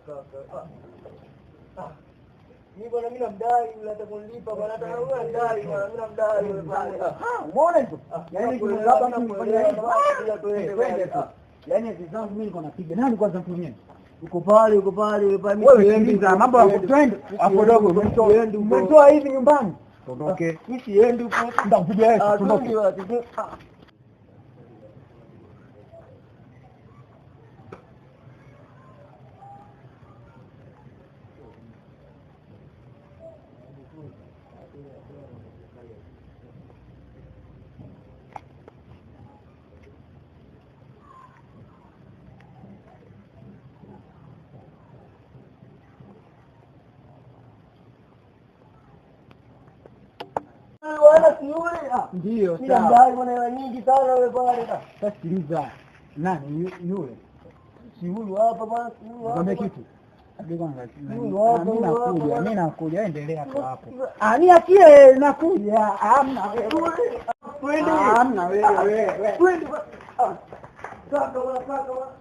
Kaka. Ah. Ah. Mimi bwana mimi namdai yule atakunilipa bwana hata wewe namdai bwana mimi namdai yule pale. Ah, umeona hizo? Ah, Yaani nakuelewa, labda mtu nakuelewa, nifanye hivi. nakuelewa, tuende, Eh, twende tu. ah. Yaani zangu mimi niko napiga. Nani kwanza mtu mwenyewe? Uko pale, uko pale, yule pale. Mimi Wewe siendi sikiliza huko, mambo ya siendi. twende. Hapo dogo umemtoa Siendi huko. umemtoa hivi nyumbani. Tuondoke. Mimi siendi huko. Nitakupiga wewe, Ah, tuondoke. twende basi, twende. Ah. Wala si yule. Ah. Ndio, Mimi sawa. namdai bwana hela nyingi sana yule pale. Ah. Sasa sikiliza. Nani yule? Si huyu hapa bwana, si huyu hapa. Nikwambie bwana. kitu. Hebu kwanza, Huyu hapa, mimi huyu hapa, nakuja, bwana. mimi nakuja, endelea tu hapo. Ah, niachie nakuja. Hamna wewe. Twende. Hamna wewe wewe. Twende bwana. Ah. Kaka bwana, kaka bwana.